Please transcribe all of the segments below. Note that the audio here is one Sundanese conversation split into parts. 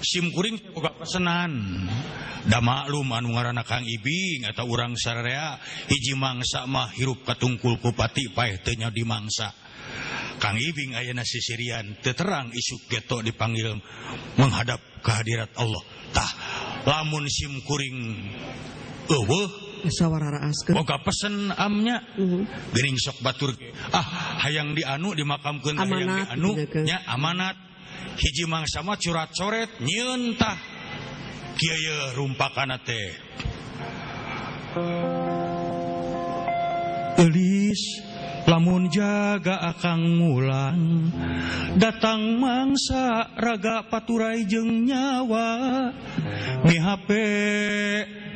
Sim kuring boga pesenan. Da maklum anu ngaranna Kang Ibing atau urang sararea hiji mangsa mah hirup katungkul ku pati paeh teu nya dimangsa. Kang Ibing ayeuna sisirian teu terang isuk geto dipanggil menghadap kehadirat Allah. Tah lamun sim kuring eueuh sawararaaskeun boga pesen amnya. Geuning sok batur ah hayang dianu dimakamkeun hayang dianu nya amanat. Hiji mangsa mah curat coret nyieun tah kieu ye rumpakana teh. Eulis lamun jaga akang mulang datang mangsa raga paturai jeung nyawa mihape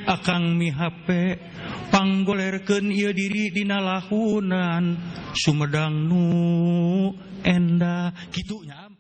akang mihape panggolerkeun ieu diri dina lahunan Sumedang nu endah kitu nya.